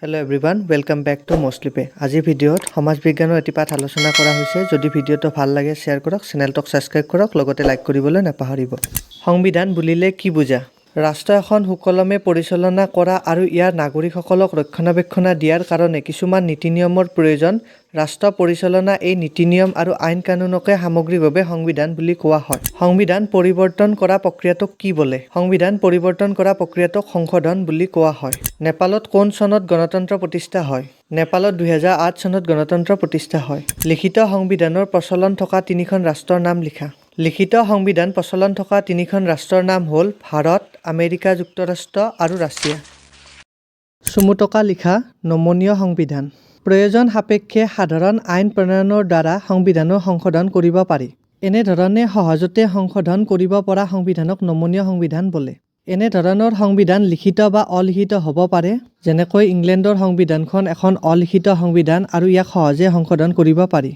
Hello everyone, welcome back to মষ্টলিপে। আজিৰ ভিডিঅ'ত সমাজ বিজ্ঞানৰ এটি পাঠ আলোচনা কৰা হৈছে। যদি ভিডিঅ'টো ভাল লাগে, শ্বেয়াৰ কৰক, চেনেলটোক ছাবস্ক্ৰাইব কৰক, লগতে লাইক কৰিবলৈ নাপাহৰিব। সংবিধান বুলিলে কি বুজা? ৰাষ্ট্ৰ এখন সুকলমে পৰিচালনা কৰা আৰু ইয়াৰ নাগৰিকসকলক ৰক্ষণাবেক্ষণ দিয়াৰ কাৰণে কিছুমান নীতি নিয়মৰ প্ৰয়োজন। ৰাষ্ট্ৰ পৰিচালনা এই নীতি নিয়ম আৰু আইন কানুনকে সামগ্ৰিকভাৱে সংবিধান বুলি কোৱা হয়। সংবিধান পৰিৱৰ্তন কৰা প্ৰক্ৰিয়াটোক কি বোলে? সংবিধান পৰিৱৰ্তন কৰা প্ৰক্ৰিয়াটোক সংশোধন বুলি কোৱা হয়। নেপালত কোন চনত গণতন্ত্ৰ প্ৰতিষ্ঠা হয়? নেপালত 2008 চনত গণতন্ত্ৰ প্ৰতিষ্ঠা হয়। লিখিত সংবিধানৰ প্ৰচলন থকা তিনিখন ৰাষ্ট্ৰৰ নাম লিখা। লিখিত সংবিধান প্ৰচলন থকা তিনিখন ৰাষ্ট্ৰৰ নাম হ'ল ভাৰত, আমেৰিকা যুক্তৰাষ্ট্ৰ আৰু ৰাছিয়া। চমুটোকা লিখা। নমনীয় সংবিধান: প্ৰয়োজন সাপেক্ষে সাধাৰণ আইন প্ৰণয়নৰ দ্বাৰা সংবিধানৰ সংশোধন কৰিব পাৰি। এনেধৰণে সহজতে সংশোধন কৰিব পৰা সংবিধানক নমনীয় সংবিধান বোলে। এনেধৰণৰ সংবিধান লিখিত বা অলিখিত হ'ব পাৰে। যেনেকৈ ইংলেণ্ডৰ সংবিধানখন এখন অলিখিত সংবিধান আৰু ইয়াক সহজে সংশোধন কৰিব পাৰি।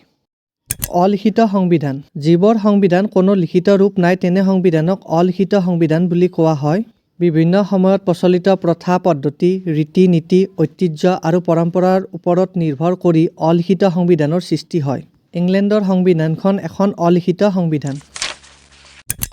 অলিখিত সংবিধান: যিবোৰ সংবিধান কোনো লিখিত ৰূপ নাই, তেনে সংবিধানক অলিখিত সংবিধান বুলি কোৱা হয়। বিভিন্ন সময়ত প্ৰচলিত প্ৰথা পদ্ধতি, ৰীতি নীতি, ঐতিহ্য আৰু পৰম্পৰাৰ ওপৰত নিৰ্ভৰ কৰি অলিখিত সংবিধানৰ সৃষ্টি হয়। ইংলেণ্ডৰ সংবিধানখন এখন অলিখিত সংবিধান।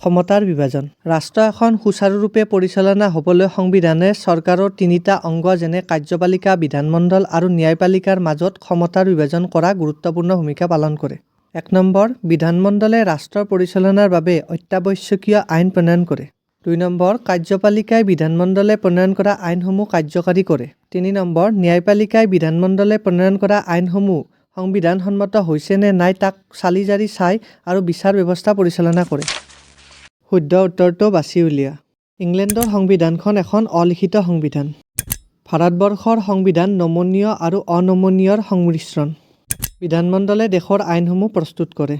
ক্ষমতাৰ বিভাজন: ৰাষ্ট্ৰ এখন সুচাৰুৰূপে পৰিচালনা হ'বলৈ সংবিধানে চৰকাৰৰ তিনিটা অংগ, যেনে কাৰ্যপালিকা, বিধানমণ্ডল আৰু ন্যায়পালিকাৰ মাজত ক্ষমতাৰ বিভাজন কৰা গুৰুত্বপূৰ্ণ ভূমিকা পালন কৰে। 1 নম্বৰ, বিধানমণ্ডলে ৰাষ্ট্ৰ পৰিচালনাৰ বাবে অত্যাৱশ্যকীয় আইন প্ৰণয়ন কৰে। 2 নম্বৰ, কাৰ্যপালিকাই বিধানমণ্ডলে প্ৰণয়ন কৰা আইনসমূহ কাৰ্যকাৰী কৰে। 3 নম্বৰ, ন্যায়পালিকাই বিধানমণ্ডলে প্ৰণয়ন কৰা আইনসমূহ সংবিধানসন্মত হৈছে নে নাই তাক চালি জাৰি চাই আৰু বিচাৰ ব্যৱস্থা পৰিচালনা কৰে। শুদ্ধ উত্তৰটো বাছি উলিওৱা। ইংলেণ্ডৰ সংবিধানখন এখন অলিখিত সংবিধান। ভাৰতবৰ্ষৰ সংবিধান নমনীয় আৰু অনমনীয়ৰ সংমিশ্ৰণ। বিধানমণ্ডলে দেশৰ আইনসমূহ প্ৰস্তুত কৰে।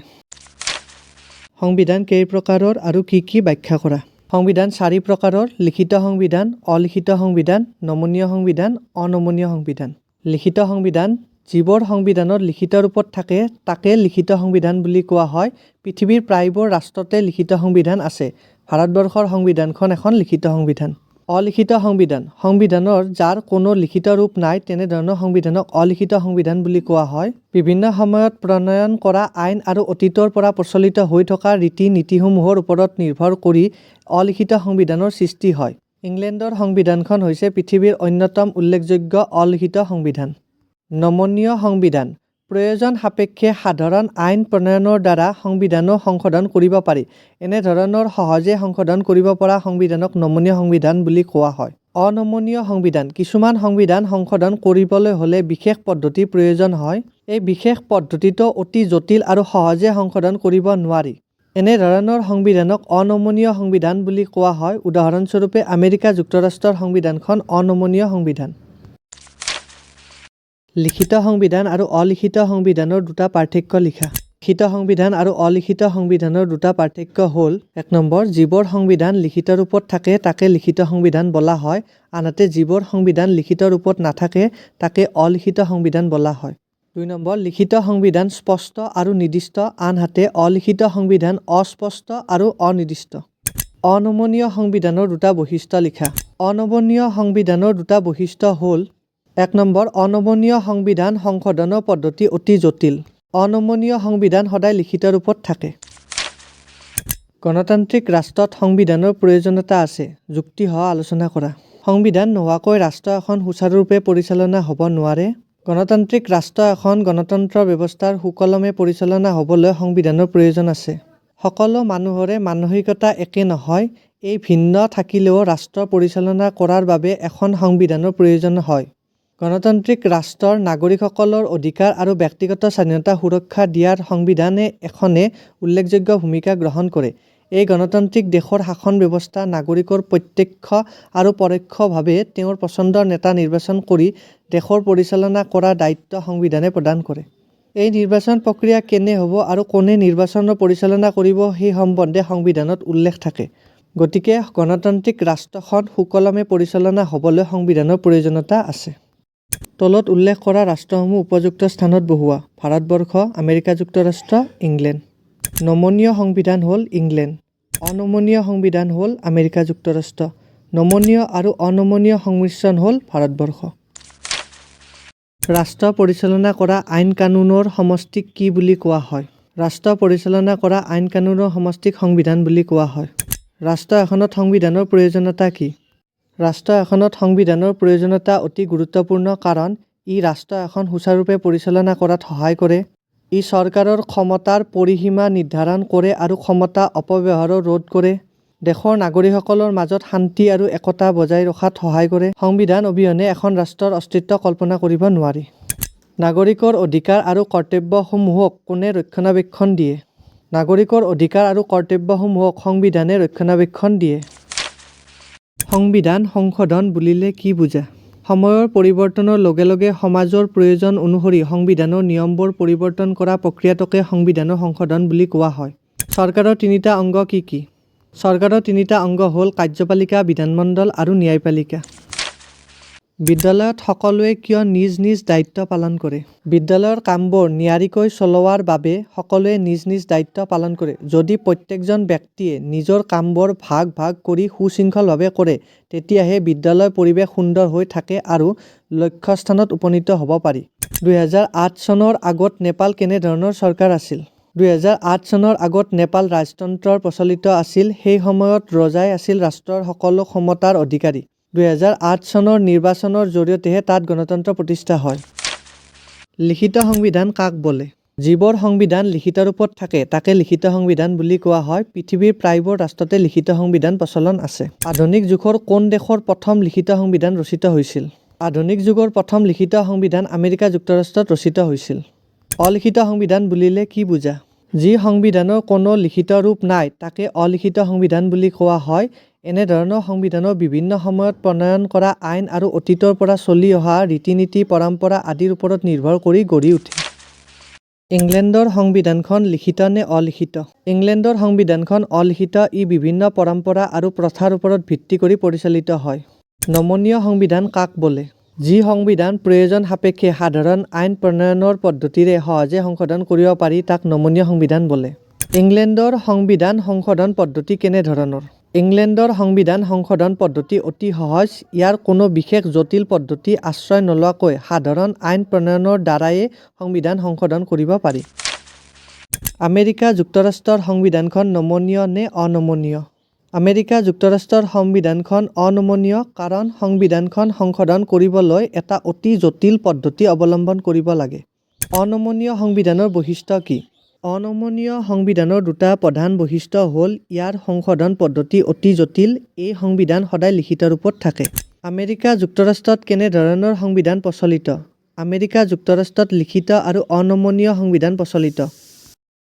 সংবিধান কেই প্ৰকাৰৰ আৰু কি কি, ব্যাখ্যা কৰা। সংবিধান চাৰি প্ৰকাৰৰ: লিখিত সংবিধান, অলিখিত সংবিধান, নমনীয় সংবিধান, অনমনীয় সংবিধান। লিখিত সংবিধান: যিবোৰ সংবিধানত লিখিত ৰূপত থাকে, তাকে লিখিত সংবিধান বুলি কোৱা হয়। পৃথিৱীৰ প্ৰায়বোৰ ৰাষ্ট্ৰতে লিখিত সংবিধান আছে। ভাৰতবৰ্ষৰ সংবিধানখন এখন লিখিত সংবিধান। অলিখিত সংবিধান: সংবিধানৰ যাৰ কোনো লিখিত ৰূপ নাই, তেনেধৰণৰ সংবিধানক অলিখিত সংবিধান বুলি কোৱা হয়। বিভিন্ন সময়ত প্ৰণয়ন কৰা আইন আৰু অতীতৰ পৰা প্ৰচলিত হৈ থকা ৰীতি নীতিসমূহৰ ওপৰত নিৰ্ভৰ কৰি অলিখিত সংবিধানৰ সৃষ্টি হয়। ইংলেণ্ডৰ সংবিধানখন হৈছে পৃথিৱীৰ অন্যতম উল্লেখযোগ্য অলিখিত সংবিধান। নমনীয় সংবিধান: প্ৰয়োজন সাপেক্ষে সাধাৰণ আইন প্ৰণয়নৰ দ্বাৰা সংবিধানো সংশোধন কৰিব পাৰি। এনেধৰণৰ সহজে সংশোধন কৰিব পৰা সংবিধানক নমনীয় সংবিধান বুলি কোৱা হয়। অনমনীয় সংবিধান: কিছুমান সংবিধান সংশোধন কৰিবলৈ হ'লে বিশেষ পদ্ধতিৰ প্ৰয়োজন হয়। এই বিশেষ পদ্ধতিটো অতি জটিল আৰু সহজে সংশোধন কৰিব নোৱাৰি। এনেধৰণৰ সংবিধানক অনমনীয় সংবিধান বুলি কোৱা হয়। উদাহৰণস্বৰূপে আমেৰিকা যুক্তৰাষ্ট্ৰৰ সংবিধানখন অনমনীয় সংবিধান। লিখিত সংবিধান আৰু অলিখিত সংবিধানৰ দুটা পাৰ্থক্য লিখা। লিখিত সংবিধান আৰু অলিখিত সংবিধানৰ দুটা পাৰ্থক্য হ'ল, 1 নম্বৰ, যিবোৰ সংবিধান লিখিত ৰূপত থাকে, তাকে লিখিত সংবিধান বোলা হয়। আনহাতে যিবোৰ সংবিধান লিখিত ৰূপত নাথাকে, তাকে অলিখিত সংবিধান বোলা হয়। 2 নম্বৰ, লিখিত সংবিধান স্পষ্ট আৰু নিৰ্দিষ্ট, আনহাতে অলিখিত সংবিধান অস্পষ্ট আৰু অনিৰ্দিষ্ট। অনমনীয় সংবিধানৰ দুটা বৈশিষ্ট্য লিখা। অনমনীয় সংবিধানৰ দুটা বৈশিষ্ট্য হ'ল, 1 নম্বৰ, অনমনীয় সংবিধান সংশোধনৰ পদ্ধতি অতি জটিল। অনমনীয় সংবিধান সদায় লিখিত ৰূপত থাকে। গণতান্ত্ৰিক ৰাষ্ট্ৰত সংবিধানৰ প্ৰয়োজনীয়তা আছে, যুক্তিসহ আলোচনা কৰা। সংবিধান নোহোৱাকৈ ৰাষ্ট্ৰ এখন সুচাৰুৰূপে পৰিচালনা হ'ব নোৱাৰে। গণতান্ত্ৰিক ৰাষ্ট্ৰ এখন গণতন্ত্ৰ ব্যৱস্থাৰ সুকলমে পৰিচালনা হ'বলৈ সংবিধানৰ প্ৰয়োজন আছে। সকলো মানুহৰে মানসিকতা একে নহয়। এই ভিন্ন থাকিলেও ৰাষ্ট্ৰ পৰিচালনা কৰাৰ বাবে এখন সংবিধানৰ প্ৰয়োজন হয়। গণতান্ত্ৰিক ৰাষ্ট্ৰৰ নাগৰিকসকলৰ অধিকাৰ আৰু ব্যক্তিগত স্বাধীনতা সুৰক্ষা দিয়াত সংবিধান এখনে উল্লেখযোগ্য ভূমিকা গ্ৰহণ কৰে। এই গণতান্ত্ৰিক দেশৰ শাসন ব্যৱস্থা নাগৰিকৰ প্ৰত্যক্ষ আৰু পৰোক্ষভাৱে তেওঁৰ পচন্দৰ নেতা নিৰ্বাচন কৰি দেশৰ পৰিচালনা কৰাৰ দায়িত্ব সংবিধানে প্ৰদান কৰে। এই নিৰ্বাচন প্ৰক্ৰিয়া কেনে হ'ব আৰু কোনে নিৰ্বাচনৰ পৰিচালনা কৰিব, সেই সম্বন্ধে সংবিধানত উল্লেখ থাকে। গতিকে গণতান্ত্ৰিক ৰাষ্ট্ৰখন সুকলমে পৰিচালনা হ'বলৈ সংবিধানৰ প্ৰয়োজনীয়তা আছে। তলত উল্লেখ কৰা ৰাষ্ট্ৰসমূহ উপযুক্ত স্থানত বহুওৱা। ভাৰতবৰ্ষ, আমেৰিকা যুক্তৰাষ্ট্ৰ, ইংলেণ্ড। নমনীয় সংবিধান হ'ল ইংলেণ্ড। অনমনীয় সংবিধান হ'ল আমেৰিকা যুক্তৰাষ্ট্ৰ। নমনীয় আৰু অনমনীয় সংমিশ্ৰণ হ'ল ভাৰতবৰ্ষ। ৰাষ্ট্ৰ পৰিচালনা কৰা আইন কানুনৰ সমষ্টিক কি বুলি কোৱা হয়? ৰাষ্ট্ৰ পৰিচালনা কৰা আইন কানুনৰ সমষ্টিক সংবিধান বুলি কোৱা হয়। ৰাষ্ট্ৰ এখনত সংবিধানৰ প্ৰয়োজনীয়তা কি? ৰাষ্ট্ৰ এখনত সংবিধানৰ প্ৰয়োজনীয়তা অতি গুৰুত্বপূৰ্ণ কাৰণ ই ৰাষ্ট্ৰ এখন সুচাৰুৰূপে পৰিচালনা কৰাত সহায় কৰে। ই চৰকাৰৰ ক্ষমতাৰ পৰিসীমা নিৰ্ধাৰণ কৰে আৰু ক্ষমতা অপব্যৱহাৰৰ ৰোধ কৰে। দেশৰ নাগৰিকসকলৰ মাজত শান্তি আৰু একতা বজাই ৰখাত সহায় কৰে। সংবিধান অবিহনে এখন ৰাষ্ট্ৰৰ অস্তিত্ব কল্পনা কৰিব নোৱাৰি। নাগৰিকৰ অধিকাৰ আৰু কৰ্তব্যসমূহক কোনে ৰক্ষণাবেক্ষণ দিয়ে? নাগৰিকৰ অধিকাৰ আৰু কৰ্তব্যসমূহক সংবিধানে ৰক্ষণাবেক্ষণ দিয়ে। সংবিধান সংশোধন বুলিলে কি বুজা? সময়ৰ পৰিৱৰ্তনৰ লগে লগে সমাজৰ প্ৰয়োজন অনুসৰি সংবিধানৰ নিয়মবোৰ পৰিৱৰ্তন কৰা প্ৰক্ৰিয়াটোকে সংবিধানৰ সংশোধন বুলি কোৱা হয়। চৰকাৰৰ তিনিটা অংগ কি কি? চৰকাৰৰ তিনিটা অংগ হ'ল কাৰ্যপালিকা, বিধানমণ্ডল আৰু ন্যায়পালিকা। বিদ্যালয়ত সকলোৱে কিয় নিজ নিজ দায়িত্ব পালন কৰে? বিদ্যালয়ৰ কামবোৰ নিয়াৰিকৈ চলোৱাৰ বাবে সকলোৱে নিজ নিজ দায়িত্ব পালন কৰে। যদি প্ৰত্যেকজন ব্যক্তিয়ে নিজৰ কামবোৰ ভাগ ভাগ কৰি সুশৃংখলভাৱে কৰে তেতিয়াহে বিদ্যালয়ৰ পৰিৱেশ সুন্দৰ হৈ থাকে আৰু লক্ষ্যস্থানত উপনীত হ'ব পাৰি। 2008 চনৰ আগত নেপাল কেনেধৰণৰ চৰকাৰ আছিল? 2008 চনৰ আগত নেপাল ৰাজতন্ত্ৰৰ প্ৰচলিত আছিল। সেই সময়ত ৰজাই আছিল ৰাষ্ট্ৰৰ সকলো ক্ষমতাৰ অধিকাৰী। 2008 চনৰ নিৰ্বাচনৰ জৰিয়তেহে তাত গণতন্ত্ৰ প্ৰতিষ্ঠা হয়। লিখিত সংবিধান কাক বোলে? যিবোৰ সংবিধান লিখিত ৰূপত থাকে তাকে লিখিত সংবিধান বুলি কোৱা হয়। পৃথিৱীৰ প্ৰায়বোৰ ৰাষ্ট্ৰতে লিখিত সংবিধান প্ৰচলন আছে। আধুনিক যুগৰ কোন দেশৰ প্ৰথম লিখিত সংবিধান ৰচিত হৈছিল? আধুনিক যুগৰ প্ৰথম লিখিত সংবিধান আমেৰিকা যুক্তৰাষ্ট্ৰত ৰচিত হৈছিল। অলিখিত সংবিধান বুলিলে কি বুজা? যি সংবিধানৰ কোনো লিখিত ৰূপ নাই তাকে অলিখিত সংবিধান বুলি কোৱা হয়। এনেধৰণৰ সংবিধানৰ বিভিন্ন সময়ত প্ৰণয়ন কৰা আইন আৰু অতীতৰ পৰা চলি অহা ৰীতি-নীতি, পৰম্পৰা আদিৰ ওপৰত নিৰ্ভৰ কৰি গঢ়ি উঠে। ইংলেণ্ডৰ সংবিধানখন লিখিত নে অলিখিত? ইংলেণ্ডৰ সংবিধানখন অলিখিত। ই বিভিন্ন পৰম্পৰা আৰু প্ৰথাৰ ওপৰত ভিত্তি কৰি পৰিচালিত হয়। নমনীয় সংবিধান কাক বোলে? যি সংবিধান প্ৰয়োজন সাপেক্ষে সাধাৰণ আইন প্ৰণয়নৰ পদ্ধতিৰে সহজে সংশোধন কৰিব পাৰি তাক নমনীয় সংবিধান বোলে। ইংলেণ্ডৰ সংবিধান সংশোধন পদ্ধতি কেনেধৰণৰ? ইংলেণ্ডৰ সংবিধান সংশোধন পদ্ধতি অতি সহজ। ইয়াৰ কোনো বিশেষ জটিল পদ্ধতি আশ্ৰয় নোলোৱাকৈ সাধাৰণ আইন প্ৰণয়নৰ দ্বাৰায়ে সংবিধান সংশোধন কৰিব পাৰি। আমেৰিকা যুক্তৰাষ্ট্ৰৰ সংবিধানখন নমনীয় নে অনমনীয়? আমেৰিকা যুক্তৰাষ্ট্ৰৰ সংবিধানখন অনমনীয়, কাৰণ সংবিধানখন সংশোধন কৰিবলৈ এটা অতি জটিল পদ্ধতি অৱলম্বন কৰিব লাগে। অনমনীয় সংবিধানৰ বৈশিষ্ট্য কি? অনমনীয় সংবিধানৰ দুটা প্ৰধান বৈশিষ্ট্য হ'ল ইয়াৰ সংশোধন পদ্ধতি অতি জটিল, এই সংবিধান সদায় লিখিত ৰূপত থাকে। আমেৰিকা যুক্তৰাষ্ট্ৰত কেনেধৰণৰ সংবিধান প্ৰচলিত? আমেৰিকা যুক্তৰাষ্ট্ৰত লিখিত আৰু অনমনীয় সংবিধান প্ৰচলিত।